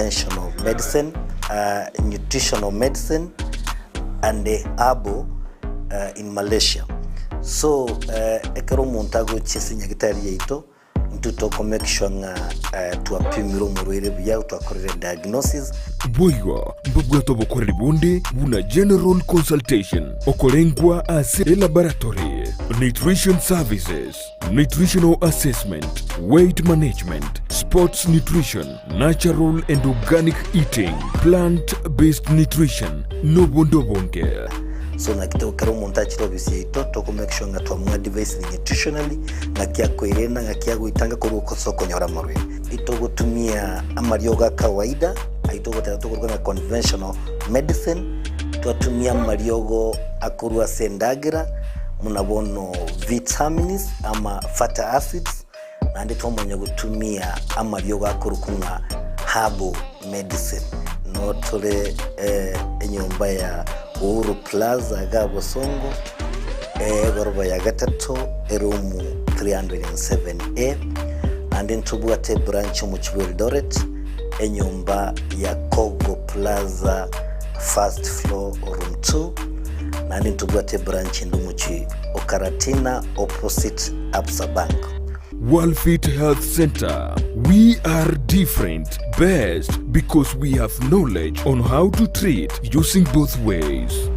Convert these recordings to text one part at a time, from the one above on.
conventional medicine, nutritional medicine and herbal in Malaysia. So ekero omonto agochia ase nyagetari yaito, intwe toko make sure ng'a twapimire omorwaire buya, twakorire diagnosis. Boigo mbabwate obokoreri bonde buna general consultation, okorengwa ase elaboratory, nutrition services, nutritional assessment, weight management, sports nutrition, natural and organic eating, plant based nutrition, nobonde obonge. So naki to ekero omonto achire ofisi yaito toko make sure ng'a twamoadvisire nutritionally, ng'aki akoerenda, ng'aki agoitanga korwa ase okonyora amarwaire. Itogotumia amariogo a kawaida, ayio togoteba tokoruga ng'a conventional medicine, twatumia amariogo akorwa ase endagera, buna bono vitamins ama fatty acids, naende twamanya gotumia amariogo akorokwa ng'a herbal medicine. Noo tore enyomba ya Uhuru Plaza iga Bosongo, egoroba ya gatato, eroom 307A, naende ntobwate ebranch omochie bwa Eldoret, enyomba ya Kogo Plaza first floor room 2, naende ntobwate ebranch ende omochie o Karatina opposite Absa Bank. Worldfit Health Centre, We are different, best because we have knowledge on how to treat using both ways.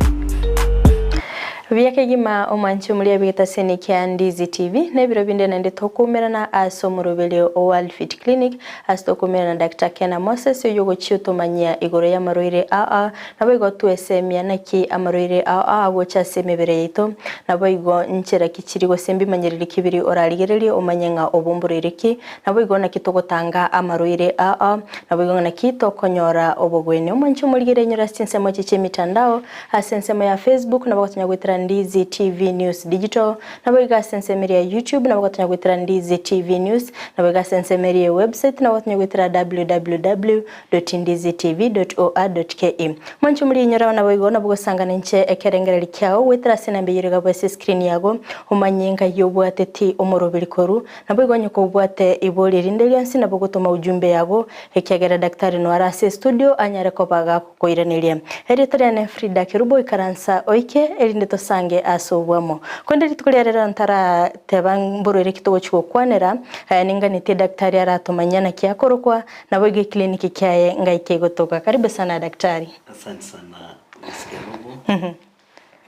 Buya kegima omwanchi omoria bw'egetaseni kia Ndizi TV, na ebiro binde naende tokoumerana ase omoroberio o World Fit Clinic ase tokoumerana na Doctor Kena Moses oyio ogochia otomanyia igoro y'amarwaire aa Naboigo twesemia naki amarwaire ao agocha ase emebere yaito, naboigo nchera ki chiri gose mbimanyereri ki biri orarigererie omanye ng'a obo mborwaire ki, naboigo naki togotanga amarwaire ao, naboigo ng'a naki tokonyora obogwenia. Omwanche omorigererie nyore ase chinsemo echi chi'emitandao, ase ensemo ya Facebook nabo ogotonya goetera Ndizi TV News Digital, Naboigo ase ensemo eria ya YouTube nabo gotonya goetera Ndizi TV News, naboigo ase ensemo eria ya website nabo gotonya goetera www.ndizitv.or.ke. Mwanche omoriinyore ao naboigo nabo gosangana inche ekerengereri kiao goetera ase enamba eyio ere ase escreen yago omanye ngai obwateti omoroberi koru naboigo onye kobwate ibori rinde rionsi nabo gotoma ujumbe yago ekiagera daktari noare ase estudio anyare koba gakokoiraneria. Erieta riane Frida Kerubo ikaransa oike erinde tosange ase obwamo. Korende rituko ria rero ntarateba mborwaire ki togochia gokwanera, ninganetie daktari aratomanyia naki akorokwa, naboigo eclinic kiaye ngai kegotoka. Karibu sana daktari. Asante sana Miss Kerubo.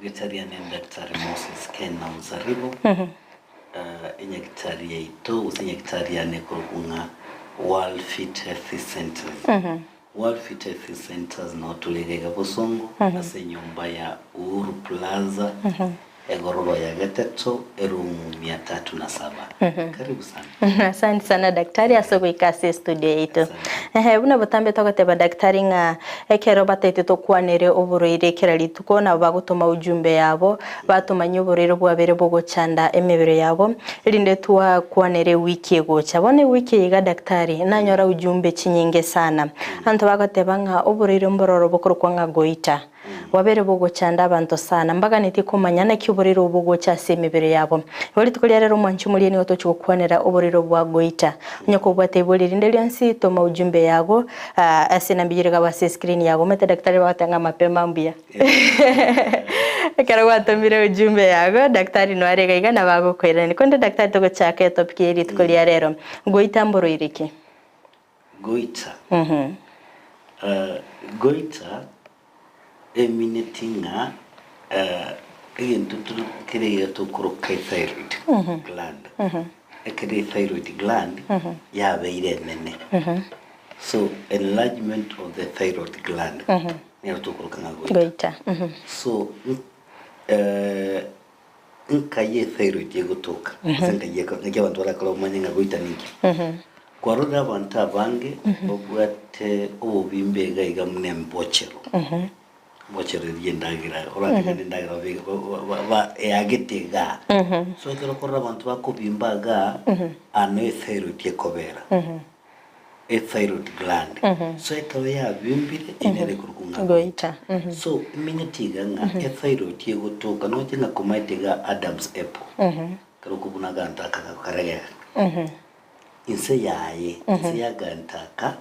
Erieta riane ni Daktari Moses Ken Namusaribo. Enyagitari yaito gose enyagitari yane ekorokwa ng'a World Fit Health Centers. World Fit Health Centers noo tore iga iga Bosongo ase enyomba ya Uhuru Plaza egoroba ya gatato eroom mia tatu na saba. Karibu sana. Asante sana daktari ase ogoika ase estudio yaito. Ehe, buna botambe togoteba daktari ng'a ekero bataete tokwanere oborwaire kera rituko nabo bagotoma ujumbe yabo batomanyie oborwaire bwabere bogochanda emebere yabo erinde twakwanere ewiki egocha. Bono ewiki eye iga daktari nanyora ujumbe chinyinge sana abanto bagoteba ng'a oborwaire mbororo bokorokwa ng'a goita. Bwabere bogochanda abanto sana, mbaganetie komanya naki oborwaire obo bogocha ase emebere yabo. Igo rituko ria rero omwanchi omoria nigo tochi gokwanera oborwaire bwa goita. Onye kobwate ibori rinde rionsi, toma ujumbe yago ase enamba eyio ere ase escreen yago. Omanyete daktari bagoteba ng'a mapema mbuya. Ekero gwatomire ujumbe yago, daktari noare iga iga nabo agokoiraneria. Korende daktari togochaka etopic ye rituko ria rero, goita mborwaire ki? Goita. Goita emineti ng'a egento kere iga tokoroka ethyroid gland. Ekero ethyroid gland yabeire enene, so enlargement of the thyroid gland nero tokoroka ng'a goita. Goita. So nkai ethyroid egotoka gose nkai eko naki abanto barakore bamanye ng'a goita ninki. Kwarorire abanto abange babwate obobimbe iga iga buna embochero, embochero eria endagera orakenya na endagera babeke ba- ba- ba eagete igaa. So ekero okorora abanto bakobimba igaa, ano ethyroid ekobera. Ethyroid gland. So ekero yabimbire eye nere ekorokwa ng'a Goita. So emineti iga ng'a ethyroid egotoka noche ng'a komaete iga Adam's apple. Ekero okobuna aganto aka gakoregeka. Inse yaye, inse y'aganto aka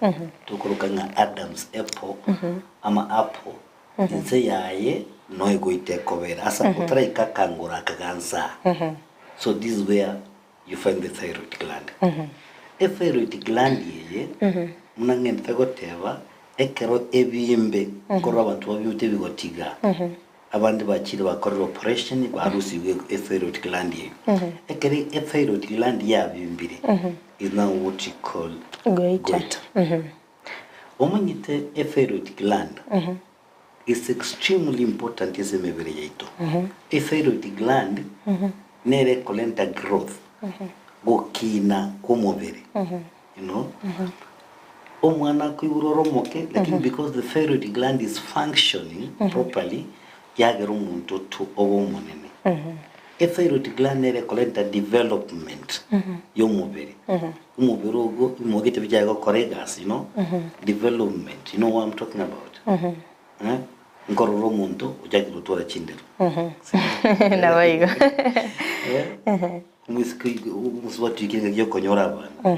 tokoroka ng'a Adam's apple, ama apple, inse yaye no egoita ekobera ase otaraika akangoro aka gansa aa. So this is where you find the thyroid gland. Ethyroid gland eye, buna ng'endete goteba, ekero ebimbe, nkorora abanto babimete bigotiga, Abande bachire bakorire operation barusigwe ethyroid gland eyio. Ekero ethyroid gland yabimbire is now what you call Goiter. goiter. Omanyete ethyroid gland is extremely important ase emebere yaito. Ethyroid gland nere ekorenta growth, gokina kw'omobere. You know, omwana akoiborwa ore omoke, lakini because the thyroid gland is functioning properly, yagera omonto to obe omonene. Ethyroid gland nere ekorenta development y'omobere. Omobere ogo imogete bichaye gokora egasi, you know, development, you know what I'm talking about? Eh, nkorora omonto ochakire gotwara chindero. Naboigo. Eh, Omosike omosubati oikire engaki yokonyora abana,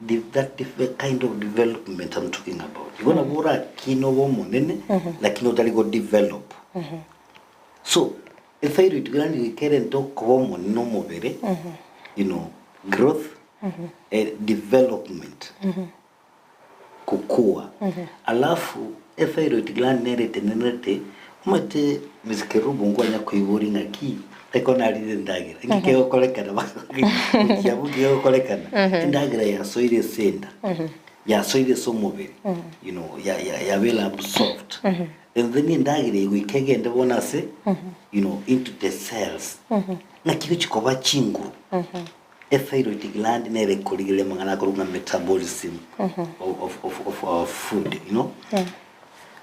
the that the kind of development I'm talking about. Igo nabo orakine obe omonene, lakini otari go develop. So, ethyroid gland goika erente okoba omonene omobere, you know, growth, eh, development. Gokua. Alafu ethyroid gland nere etenenerete omanyete Miss Kerubo nkwanya koiboria ng'aki ekero narire endagera inki kegokorekana gochia abwo nki kegokorekana endagera yasoire ase enda yasoire ase omobere you know ya- ya- yabeire absorbed and then endagera eye goika egende bono ase you know into the cells ng'aki egochi koba chinguru. Ethyroid gland nere ekorigereria amang'ana akorwa ng'a metabolism of, of, of our food, you know.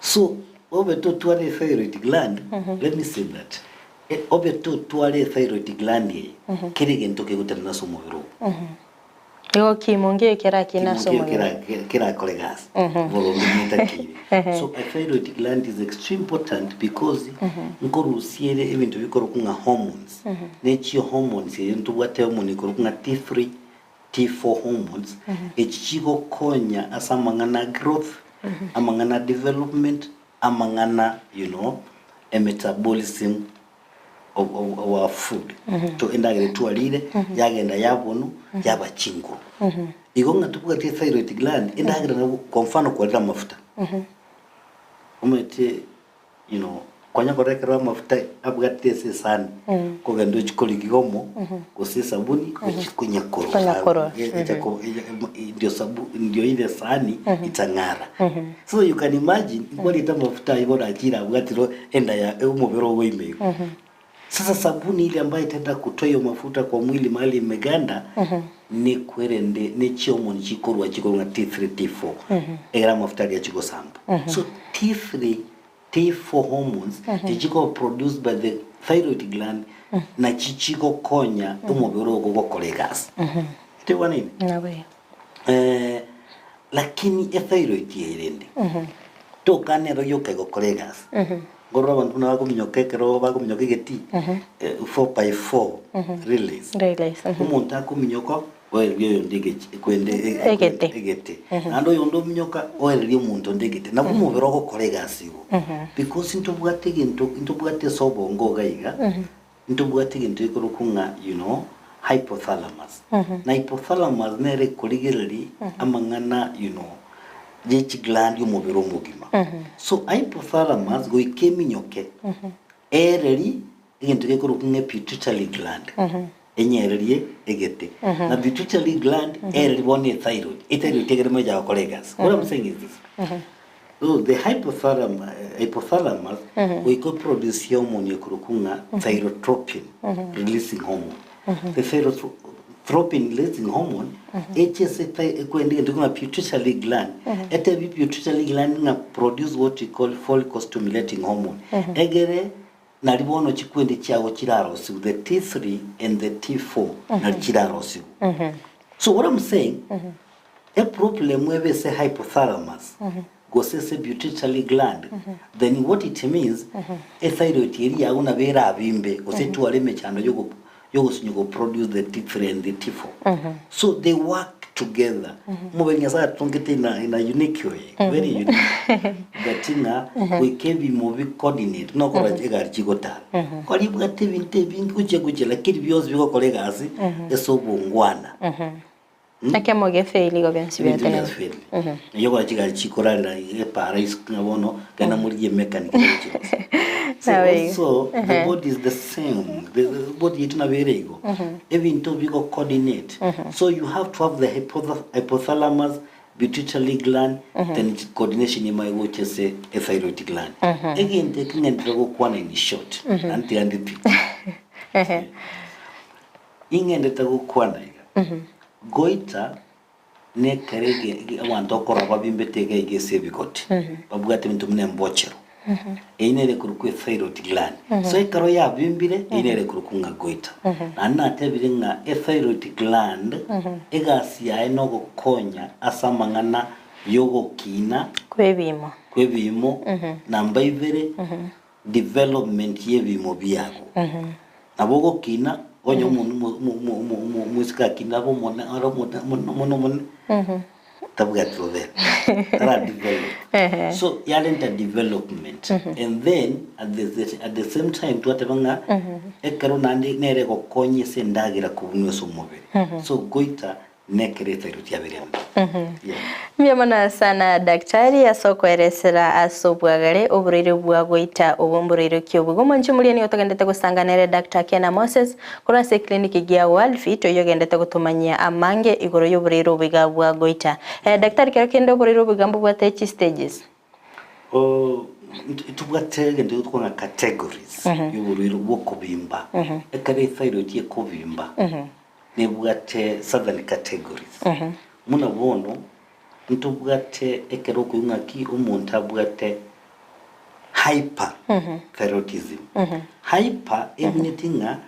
So, obe totware ethyroid gland, let me say that, eh, obe totware ethyroid gland eye, kera egento kegotenena ase omobere ogo. Igo kimo nkeiyo kerakine ase Kimo omobere. nkeiyo kerakore gasi, boronge netakeire. So, a thyroid gland is extremely important because nkorusia ere ebinto bikorokwa ng'a hormones. Ne chihormones erio ntobwate hormone ekorokwa ng'a T3, T4 hormones, echi chigokonya ase amang'ana a growth, amang'ana a development, amang'ana you know, a metabolism of, of, of our food. To endagera etwarire, yagenda yabonwa, yaba chinguru. Igo ng'a tobwati thyroid gland, endagera nabo, kwa mfano kwarire amafuta, omanyete You know, konya korora ekero amafuta abwatire ase esani, kogenda ochie korigia omo, gose esabuni, ochie konyakorora. Konyakorora, Echa ko- ndio sabu ndio ile sahani itang'ara. So you can imagine, nkwarete amafuta aywo bono achire abwatire enda ya omobere ogo ime igo. Sasa sabuni ile ambayo itaenda kutoa hiyo mafuta kwa mwili mahali imeganda, nikwerende ne chihormone chikorwa chikorwa ng'a T3 T4 egere amafuta aria achigosamba. So T3 T4 hormones tichikoba produced by the thyroid gland nachi chigokonya omobere ogo gokora egasi. Tebwanaini? Nabo igo. Eh, lakini ethyroid eye rende tokana ero yoka egokora egasi. Nkorora abanto buna bakominyoka ekero bakominyoka egetii, eh, 4 by 4 relays. Relays, Omonto akominyoka oereria oyonde egechi kwende Egete. egete. Naende oyonde ominyoka oereria omonto onde egete. Nabo omobere ogokora egasi igo. Because ntobwate egento ntobwate ase obongo iga iga, ntobwate egento gekorokwa ng'a you know, hypothalamus. Na hypothalamus nere ekorigereria amang'ana you know, ye chigland omobere omogima. So hypothalamus goika eminyoke, ereri egento gekorokwa ng'a pituitary gland, enyererie egete. Na pituitary gland ereri bono ethyroid, ethyroid egere mocha gokora egasi. What I'm saying is this, so the hypothalamus goika oproduce hormone ekorokwa ng'a thyrotropin releasing hormone. The thyrotropin releasing hormone eche ase ekwende egento ng'a pituitary gland, etebi pituitary gland ng'a produce what we call follicle stimulating hormone, egere Nari bono chikwende chiago chirarosigwe, the T3 and the T4 nari chirarosigwe. So what I'm saying, e problem ebe ase hypothalamus gose ase pituitary gland, then what it means, e thyroid eria yago nabo erabimbe gose etware emechando yogo yogosinywa go produce the T3 and the T4. So they work. together. Omobere Nyasaye atongete in a, in a unique way, very unique. That ng'a goika ebimo bi coordinate nokora egari chigotara. Kori ibwate ebinto ebinge gochia gochia lakini bionsi bigokora egasi ase obongwana. Ekemo gefail igo bionsi Ebinto biatenena. biafail. Naye okora chigari chikorarera epara isiko ng'a bono genda morigie mechanic ogochirosia. So Nabo igo. also the body is the same. The the body yaito nabo ere igo. Ebinto bigo coordinate. So you have to have the hypotha hypothalamus, pituitary gland, then coordination ime egocha ase ethyroid gland. Egento eke ng'enderere gokwana in short, naende tiga repeat. Ing'endete gokwana iga, goita nekero ege abanto okorora babimbete iga iga ase ebigoti, babwate ebinto buna embochero, eyio nere ekorokwa ethyroid gland. So ekero yabimbire, eyio nere ekorokwa ng'a goita. Naende natebire ng'a ethyroid gland, egasi yaye nogokonya ase amang'ana yogokina, Kw'ebiimo. kw'ebiimo, namba ibere, development y'ebiimo biago. Nabo ogokina, onye omoiseke akina abe omone are omone omone omone, tabwati rubere, tara develop. So yarenta development and then at the at the same time twateba ng'a ekero naende nere egokonya ase endagera kobunwa ase omobere. So goita Nekero etaiyo tiabeire mbe. Yeah. Mbuya mono sana daktari ase okoeresera ase obwagare oborwaire bwa goita obwo mborwaire ki obwo. Igo omonche moria nigo togendete gosanga nere Doctor Kena Moses korwa ase eclinic gia Worldfit oyio ogendete gotomanyia amange igoro y'oborwaire obo iga bwa goita. Eh, daktari kero kende oborwaire obo iga mbobwate chistages? Oh, ntobwate egento tokona categories y'oborwaire bw'okobimba. Ekero ethyroid ekobimba, nebwate seven categories. Buna bono, ntobwate ekero okoigwa ng'aki omonto abwate hyperthyroidism. Hyper emineti ng'a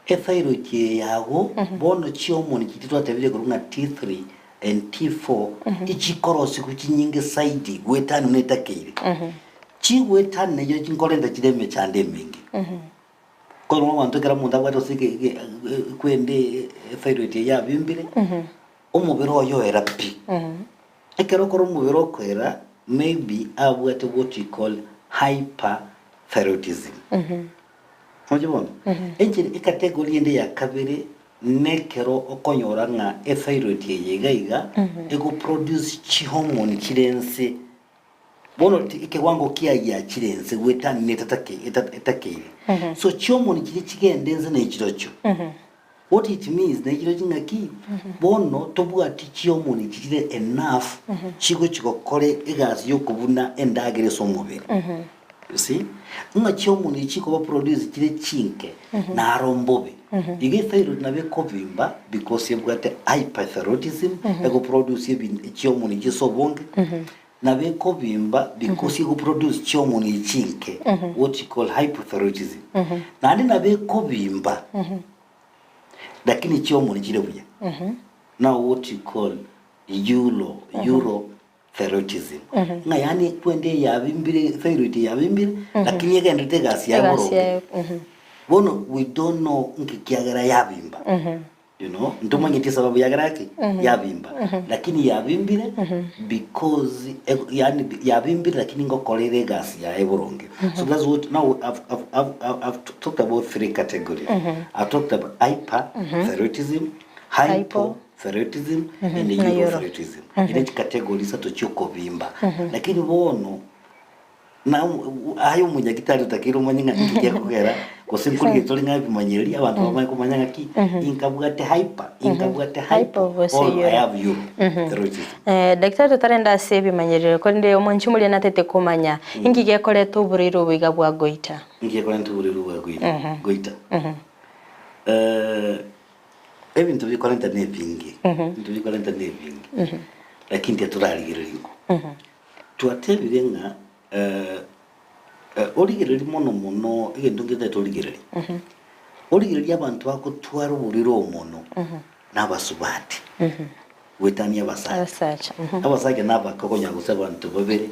ethyroid eye yago bono chihormone chiria twatebire igoro ng'a T3 and T4 ichikorosigwa chinyinge zaidi goetania buna etakeire. Chigoetania nario nkorenta chire emechando emenge. Korwa abanto ekero omonto abwate gose kwende ethyroid eye yabimbire, omobere oye oera pi. Ekero okora omobere okoera, maybe abwate what we call hyperthyroidism. Omoche bono? Enchera ecategory ende ya kabere nekero okonyora ng'a ethyroid eye iga iga egoproduce chihormone chire nse Bono ekewango kiaye giachire ense goetania etakeire. So chihormone chiria chigende ense ne chirochio. What it means ne chirochio ng'aki, bono tobwati chihormone chire enough chigochi gokora egasi yokobuna endagera ase omobere. You see? Ng'a chihormone echi chikoba produced chire chinke naro mbobe. Iga ethyroid nabo ekobimba because ebwate hyperthyroidism, egoproduce chihormone echi ase obonge. Nabo ekobimba because egoproduce chihormone echi chinke, what you call hypothyroidism. Naende nabo ekobimba lakini chihormone chire buya. Now what you call euro, eurothyroidism. Ng'a yaani kwende yabimbire, thyroid yabimbire, lakini egenderete egasi yaye Egasi boronge. yaye, Bono we don't know nki kiagera yabimba. You know, ntomanyeti esababu yagera ki yabimba lakini yabimbire because yani yabimbire lakini ngokora ere egasi yaye boronge. So that's what now I've, I've, I've, I've, I've talked about three categories. I've talked about hyperthyroidism, hypothyroidism and Na euro. eurothyroidism. Ere chicategory isato chiokobimba. Lakini bono Na aye omonyagitari otakeire omanye ng'a inki gekogera, gose nkorigereria tore ng'a ebimanyereri, abanto bamanye komanya ng'aki, inkabwate hyper, inkabwate hypo, Hypo gose or I euro. have euro thyroidism. Daktari totarenda ase ebimanyerero, korende omonche omoria natete komanya, inki gekoreta oborwaire obo iga bwa goita? Inki gekorenta oborwaire obo bwa goita? Goita. Ebinto bikorenta nebinge, ebinto bikorenta nebinge, lakini tiga torarigereria igo. Twatebire ng'a origererie mono mono egento ngetagete origererie, origererie abanto bagotwara oborwaire obo mono na abasubati goetania abasacha. Abasacha, mhm. Abasacha nabake okonyora gose abanto babere,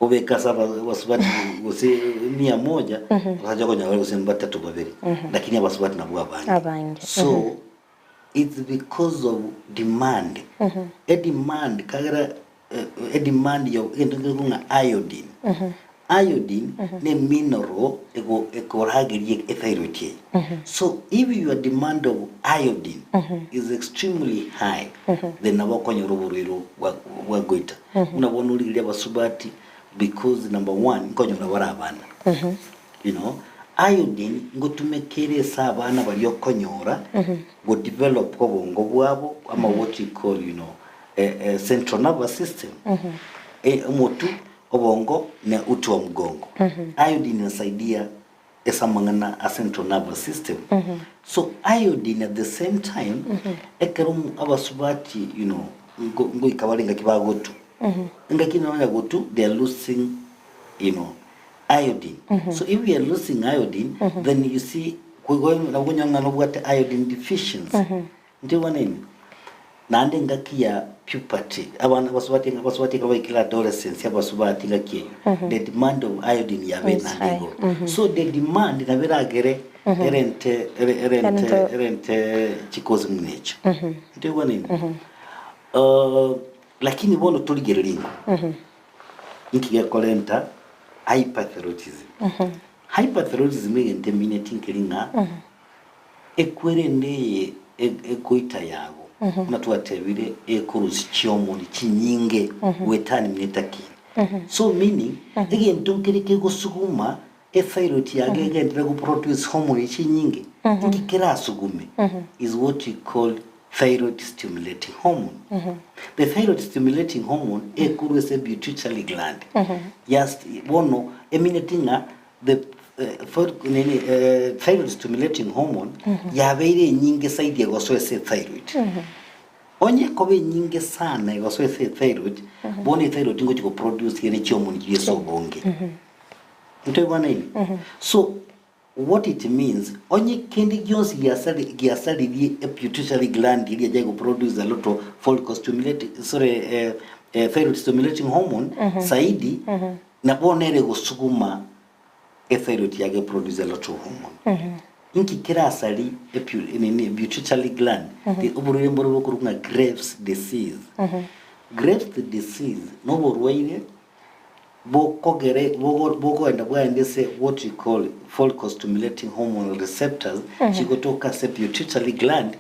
obeke ase abasubati gose mia moja, abasacha okonyora bare gose mbatato babere, lakini abasubati nabwo abange. Abange, So. It's because of demand. E demand kagera e demand ya egento nkerokwo ng'a iodine. Iodine ne mineral ego ekorageria e thyroid eye. So if your demand of iodine is extremely high, then nabo okonyora oborwaire bwa bwa goiter. Buna bono origereria abasubati because number one nkonyora bare abana. You know, iodine ngotumeka ere ase abana baria okonyora go develop obongo bwabo ama what you call you know, central nervous system. Omotu, obongo na uti wa mgongo. Iodine inasaidia ase amang'ana a central nervous system. So iodine at the same time, ekero abasubati you know, ngoika bare engaki bagotwa. Engaki nonya gotwa they are losing you know, iodine. So if you are losing iodine, then you see nabo okonyora ng'a nobwate iodine deficiency. Ntoigwane ime? Naende engaki ya puberty, abana abasubati abasubati ekero baikire adolescence abasubati engaki eyio, the demand of iodine yabeire Is naende high. igoro. So the demand nabo eragere erente ere- erente Erente- erente chikosi buna echio. Ntoigwane ime? Lakini bono torigereria ingo. Inki gekorenta hyperthyroidism? Hyperthyroidism egento emineti nkeri ng'a ekwerende eye egoita yago buna twatebire ekorusia chihormone chinyinge goetania buna etakiri. So meaning egento nkere kegosuguma ethyroid yago egenderere goproduce hormone chinyinge inki kerasugume is what we call thyroid stimulating hormone. The thyroid stimulating hormone ekorwa ase pituitary gland. Just bono emineti ng'a the nini thyroid stimulating hormone yabeire enyinge zaidi egosoa ase ethyroid. Onye ekoba enyinge sana egosoa ase ethyroid, bono ethyroid ngochi goproduce ere chihormone chiria ase obonge. Ntoigwanaine? So What it means, Onye kende gionsi giasaririe e pituitary gland eria eria egoproduce a lot of follicle stimulating, sorry, thyroid stimulating hormone zaidi, na bono ere egosuguma e thyroid yago eproduce a lot of hormone. Inki kerasari e nini pituitary gland? Oborwaire mbore bokorokwa ng'a Graves disease. Graves disease noborwaire bokogere bokoenda bwaende ase what we call follicle stimulating hormone receptors chigotoka ase pituitary gland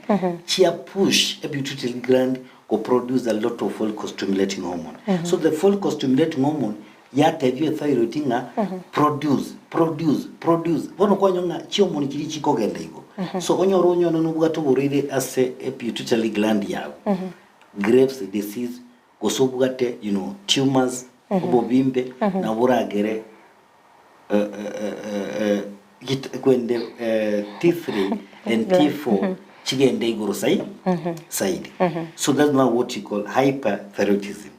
chia push e pituitary gland go produce a lot of follicle stimulating hormone. So the follicle stimulating hormone yatebia ethyroid ng'a produce produce produce bono kwanyora ng'a chihormone chiria chikogenda igo. So onyore onyore nobwate oborwaire ase e pituitary gland yago, Graves disease Gose obwate you know tumors, obobimbe, nabo boragere kwende T3 and T4 chigende igoro sai saidi. So that's now what you call hyperthyroidism.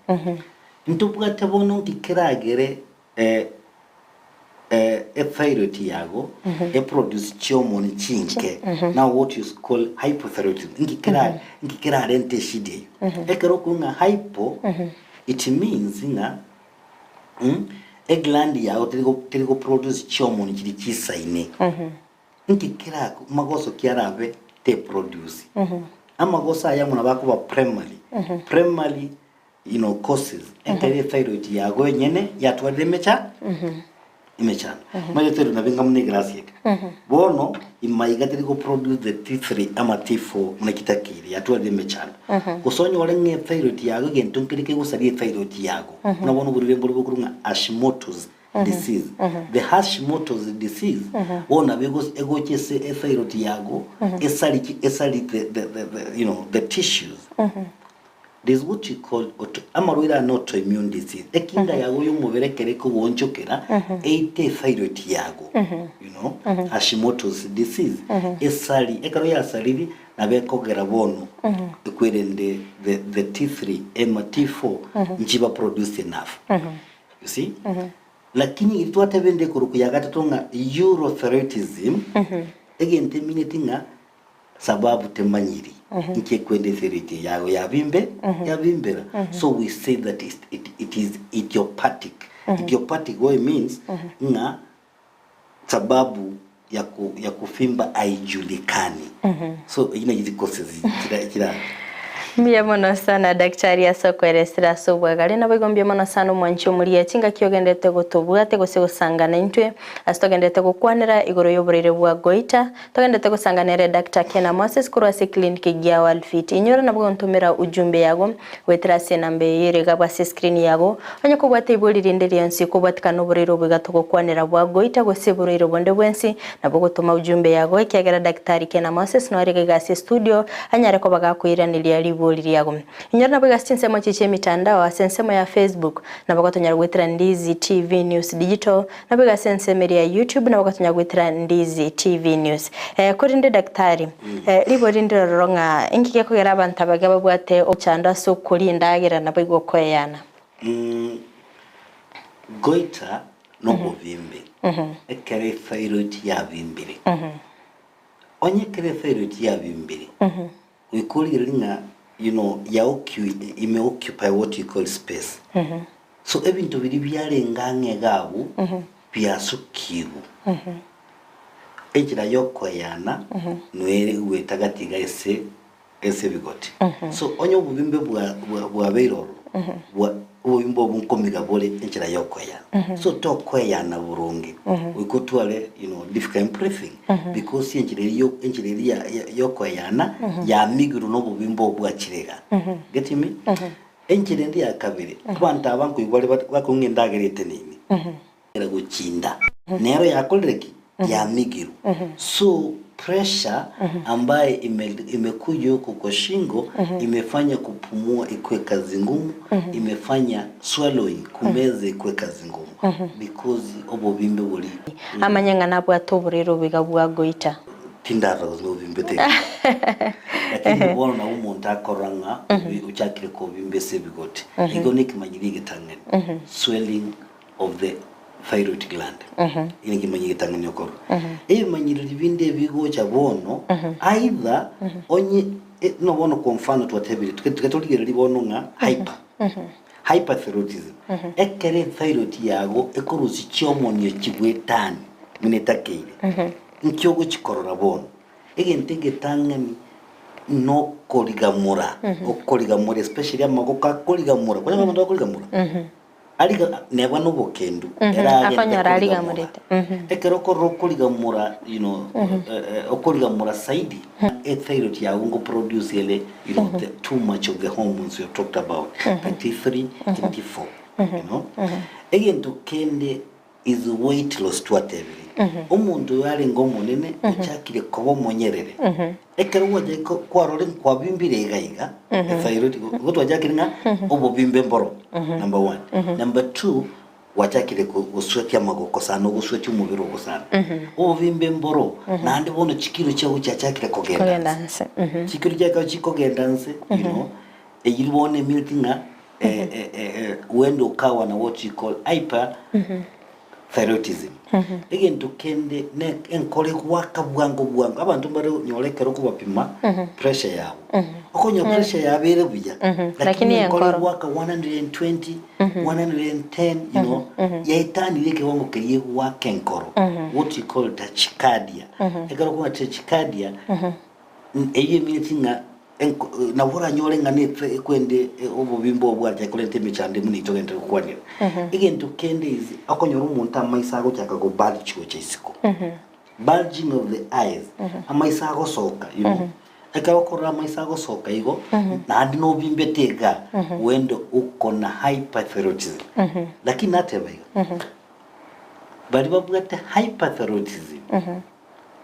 Ntobwate bono nki keragere ethyroid yago eproduce chihormone chinke now what you call hypothyroidism inki kera inki kerarente eshida eyio ekero okonywa ng'a hypo it means ng'a egland yago teri goproduce chihormone chiria chisaine Inki kera magoso ki arabe te produce amagoso aya amo nabo akoba primary primary you know causes ekero ethyroid yago enyene yatwarire emecha emechando omanyete ethyroid nabo enga buna egrasi eke bono imaiga teri go produce the T3 ama T4 buna chitakeire yatwarire emechando gose onyore ng'a ethyroid yago egento nkere kegosaria ethyroid yago buna bono oborwaire mbore bokorwa ng'a Hashimoto's disease the Hashimoto's disease bono nabo egocha ase ethyroid yago esari esari the, the, the, the, you know, the tissues There is what you call auto, amarwaire aya na autoimmune disease. Ekinga yago y'omobere ekero ekogoonchokera eite ethyroid yago, you know, Hashimoto's disease, esari, ekero yasariri nabo ekogera bono ekwerende the, the T3 ema T4 nchiba produce enough. You see? Lakini eri twatebire ekorokwa ya gatato ng'a eurothyroidism, egento emineti ng'a Sababu temanyiri inki ekwenda etheriti yago yabimbe yabimbera so we say that it, it, it is idiopathic. Idiopathic what it means ng'a sababu ya ku ya kufimba haijulikani so eyio nayo causes chira chira Mbuya mono sana daktari ase okoeresera ase obwagare naboigo mbuya mono sana omwanchi omoria chingaki ogenderete gotobwate gose gosangana intwe ase togenderete gokwanera igoro y'oboraire bwa goita togenderete gosanga nere Doctor Kena Moses korwa ase eclinic gia Walfit inyora nabo gontomera ujumbe yago Goetera ase enamba eye ere igabwe ase escreen yago, onye kobwate ibori rinde rionsi kobwatikana noborwaire obo iga togokwanera bwa goita gose borwaire bonde bwensi, nabo ogotoma ujumbe yago ekiagera Daktari Kena Moses noare iga iga ase estudio anyare koba gakoiraneria ribori riago. Inyora nabo iga ase chinsemo echi chi'emitandao ase ensemo ya Facebook nabo gotonyara goetera Ndizi TV News Digital nabo iga ase ensemo eria ya YouTube nabo gotonyara goetera Ndizi TV News. Eh, korende daktari, eh, ribori rinde rororo ng'a inki gekogera abanto abage babwate omochando ase okoria endagera naboigo okoeyana? Mm, goita nobobimbe ekero ethyroid yabimbire. Onye ekero ethyroid yabimbire, goika origererie ng'a you know, ya occu- ime occupy what you call space. So ebinto biria biarenge ang'e iga abwo, biasukigwe. Enchera yokoeyana noere goeta gati iga ase ase ebigoti. So onye obobimbe bwa bwa bwabeire ororo, bwa obobimbe obwo nkomiga bore enchera yokoeyana. So tokoeyana boronge, goika otware you know difficult in breathing because enchera eria yo enchera eria ya ya yokoeyana yamigirwe na obobimbe obwo bwachire iga. Getting me? Enchera ende ya kabere, abanto aba nkoigwa bare bakong'a endagera eteneine, era gochinda, nero yakorire ki? Yamigirwe. So pressure ambaye ime imekuja huko kwa shingo imefanya kupumua ikuwe kazi ngumu, imefanya swallowing kumeza ikuwe kazi ngumu because obobimbe bori Amanye ng'a nabwate oborwaire oboiga bwa goita. Tindarora gose nobimbete iga. Lakini bono nabo omonto akorora ng'a obi ochakire kobimba ase ebigoti. Igo nekemanyiri egetang'ani, swelling of the thyroid gland. Eki nekemanyi egetang'ani okorora. Ebimanyiriri binde ebigocha bono, either onye e buna bono kwa mfano twatebire, tiga torigereria bono ng'a hyper, hyperthyroidism, ekero ethyroid yago ekorusia chihormone chibwetani buna etakeire. Inki ogochia korora bono? Egento egetang'ani nokorigamora, okorigamora especially amagoko akorigamora, kwanyora abanto bakorigamora? Ariga neba nobokendu, ere agende Akonyora korigamora. arigamorete. Ekero okorora okorigamora you know, okorigamora zaidi, ethyroid yago ngoproduce ere you know, the too much of the hormones we have talked about, the T3 and T4, you know. Egento kende Is weight loss twatebire. Omonto oyo arenge omonene ochakire koba omonyerere. Ekero gwacha kwarore nkwabimbire iga iga, ethyroid igo twachakire ng'a obobimbe mboro, number one. Number two, gwachakire goswetia amagoko sana, ogoswetia omobere ogo sana. Obobimbe mboro, naende bono chikilo chiago chiachakire kogenda Kogenda nse. nse. Chikilo chiago chikogenda nse, you know, eyio bono emineti ng'a huenda ukawa na what you call hyper thyroidism. Egento kende ne enkoro egwaka bwango bwango, abanto mbare onyore ekero okobapima pressure yabo, okonyora pressure yabo ere buya, Lakini lakini enkoro enkoro. egwaka 120, 110, you know, yaetanire ekewango keria egwaka enkoro, what you call tachycardia. Ekero okonyora tachycardia, eyio emineti ng'a Nabo oranyore ng'a netwe ekwende obobimbe obo bwachake korenta emechando buna intwe togenderere gokwanera. Egento kende is okonyora omonto amaiso agochaka go bulge gocha isiko. Bulging of the eyes, amaiso agosoka you know. Ekero okorora amaiso agosoka igo, naende nobimbete igaa, huenda uko na hyperthyroidism. Lakini nateba iga, baria babwate hyperthyroidism,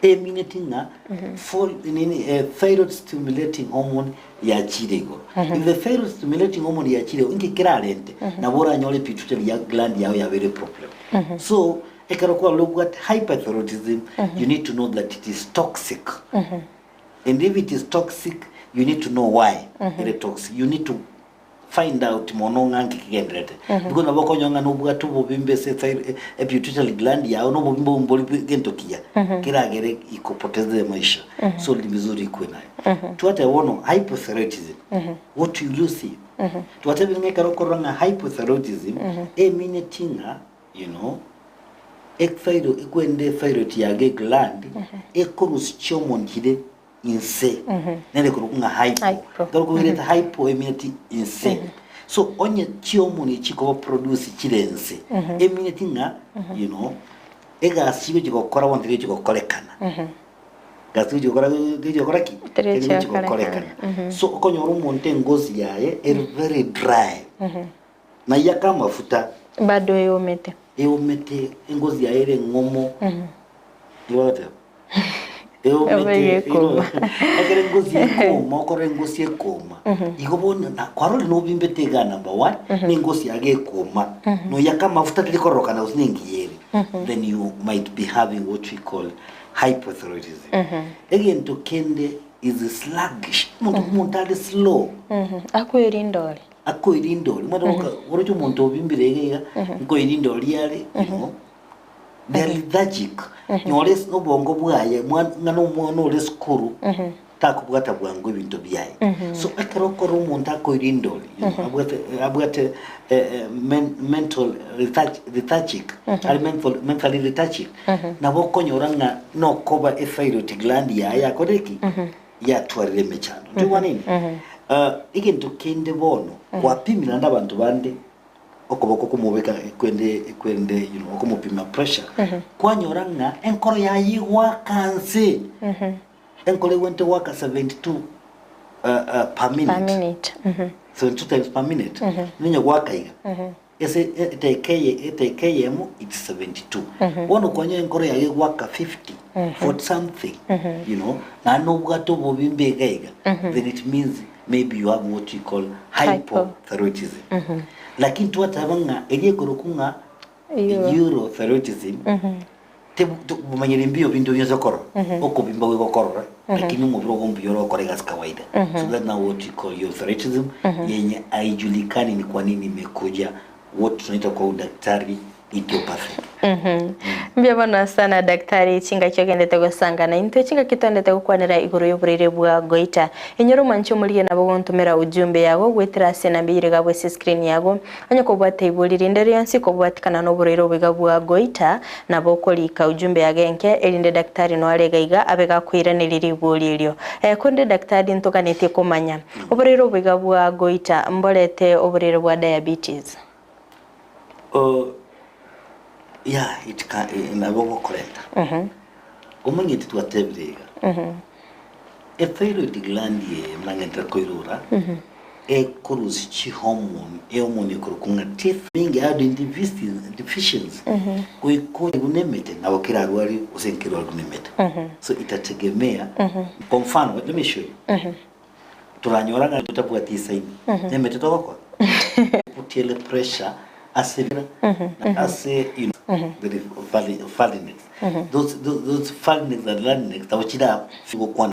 Emineti ng'a fol nini eh, thyroid stimulating hormone yachire igoro. If the thyroid stimulating hormone yachire igoro, inki kerarente? Nabo oranyore pituitary ya gland yao yabeire problem. So, ekero kwarorire obwate hyperthyroidism, you need to know that it is toxic. And if it is toxic, you need to know why ere toxic. You need to find out mono ng'a nki kegendererete. Because nabo okonyora ng'a nobwate obobimbe ase ethyroid e pituitary gland yao na obobimbe obwo mbori bwe gento kiya keragere ikupoteze maisha. So ni vizuri ikuwe nayo. Twateba bono hypothyroidism, what will you see? Twatebire ng'a ekero okorora ng'a hypothyroidism emineti ng'a you know. Ethyroid ekwende ethyroid yago egland ekorusia chihormone chire inse nere ekorokwa ng'a hypo. Hypo. Ekero okoirete hypo emineti inse. So onye chihormone echi chikoba produce chire inse emineti ng'a you know egasi chigochi gokora bono teri gochi gokorekana. Egasi gochi gokora teri gokora ki? Teri Teri gochi gokorekana. gokorekana. So okonyora omonto engozi yaye ere very dry. Naiyake amafuta. Bado eomete. Eomete, engozi yaye ere eng'omo. Nigo bagoteba. Eomete, Ekoma. ekero engozi ekoma, okore engozi ekoma, igo bono na kwarorire nobimbete igaa number one, na engozi yago ekoma, noyaka amafuta teri kororokana gose nengiya ere, then you might be having what we call hypothyroidism. Egento kende is sluggish, omonto omonto are slow. Akwerinda ore. Akoirinda oria, omanyete goka oroche omonto obimbire iga iga, nkoirinda oria are, you know, they are lethargic. Nyora ase obongo bwaye, mwa ng'a na omwana ore esukuru, takobwata bwango ebinto biaye. So ekero okora omonto akoirinda oria, you know, abwate abwate men mental letharg lethargic, are mental mentally lethargic, nabo okonyora ng'a nokoba ethyroid gland yaye yakorire ki? Yatwarire emechando. Ntoigwane ime? Egento kende bono, kwapimire naende abanto bande okoboko komobeka ekwende ekwende you know, okomopima pressure, kwanyora ng'a enkoro yaye egoaka nse, enkoro egwente goaka 72 per Per minute, minute. 72 times per minute, nonya goaka iga. Ase edaika eye edaika eyemo it's 72. Bono kwanyora enkoro yago egoaka 50, 40 something, you know, naende nobwate obobimbe iga iga, then it means maybe you have what we call hypothyroidism. Lakini twateba ng'a eria ekorokwa ng'a eurothyroidism, Tobomanyire mbuya ebinto bionsi okorora, okobimba goika okorora, lakini omobere ogo mbuya ore gokora egasi kawaida. So that now what we call euthyroidism yenye haijulikani ni kwa nini imekuja, what tunaita kwa udaktari idiopathic. Mbuya mono sana daktari, chingaki ogendete gosangana intwe, chingaki twendete gokwanera igoro y'oboraire bwa goita. Inyora omwanchi omorigie nabo gontomera ujumbe yago goetera ase enamba eyio ere iga ase escreen yago. Onye kobwate ibori rinde rionsi kobwatikana noborwaire oboiga bwa goita, nabo okorika ujumbe yago enke, erinde daktari noare iga iga abe gakoiraneria ribori erio. Eh, korende daktari ntoganetie komanya, oborwaire oboiga bwa goita mborete oborwaire bwa diabetes? Oh, yeah, it can, eh, nabo ogokorenta. Omanyete twatebire iga, Ethyroid gland eye buna ng'entere koirora, ekorusia chihormone, ehormone ekorokwa ng'a T3 mingi iodine deficiency, goika oche buna emete nabo kerarwarie gose nkerwarie buna emete. So itategemea, kwa mfano, let me show you, toranyora ng'a totabwati esaini, nemete togokora? Otiele pressure ase ase you know, the pharynx. Those, those, those pharynx and larynx nabo chira gokwana.